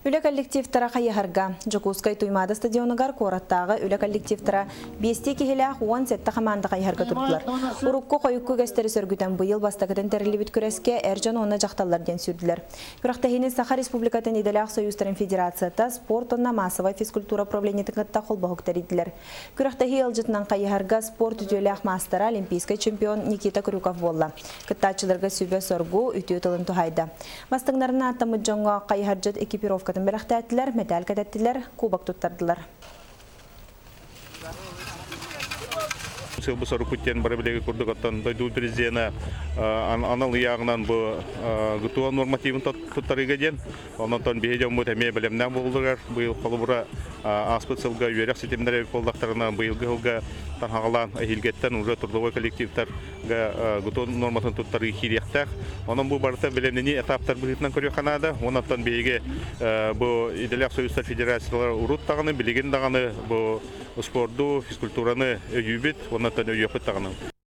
Үлэ коллективтара хайыһарга. Дьокуускай Туймаада стадионугар куораттааҕы үлэ коллективтара биэстии киһилээх 17 хамаанда хайыһарга турдулар. Урукку хойукку үгэстэри сөргүтэн быйыл бастакытын тэриллибит күрэскэ эр дьон уонна дьахталлар диэн сүүрдүлэр. Күрэхтэһиини Саха Республикатын идэлээх союзтарын федерацията, спорт уонна массовай физкультура управлениетын кытта холбоһук тэрийдилэр. Күрэхтэһии ыалдьытынан хайыһарга спорт үтүөлээх маастара, олимпийскай чемпион Никита Крюков буолла. Кыттааччыларга сүбэ-соргу, үтүө тылын туһаайда. Бастыҥнарын ааттаммыт дьоҥҥо хайыһардьыт экипировкатын бэлэхтээтилэр, мэтээл кэтэттилэр, кубок туттардылар. Сылбы сорукпут диэн бары билиги курдук оттон дойду президенэ анал ыйааҕынан бу ГТО нормативын туттарыыга диэн онон биһи дьоммут эмиэ бэлэмнээх буоллулар. Быйыл холобура ааспыт сылга үөрэх ситимнэрэ эбит буоллахтарына быйылгы сылга таҥаҕалаан эһиилгэттэн уже трудовой коллективтар ГТО норматын туттарыы киириэхтээх. Онон бу барыта бэлэмнэнии этаптар быһыытынан көрүөххэ наада. Онон биһиги бу идэлээх союзтар федерациялара урут даҕаны, билигин даҕаны бу спорду, физкультураны өйүүбүт, онон өйүөхпүт даҕаны.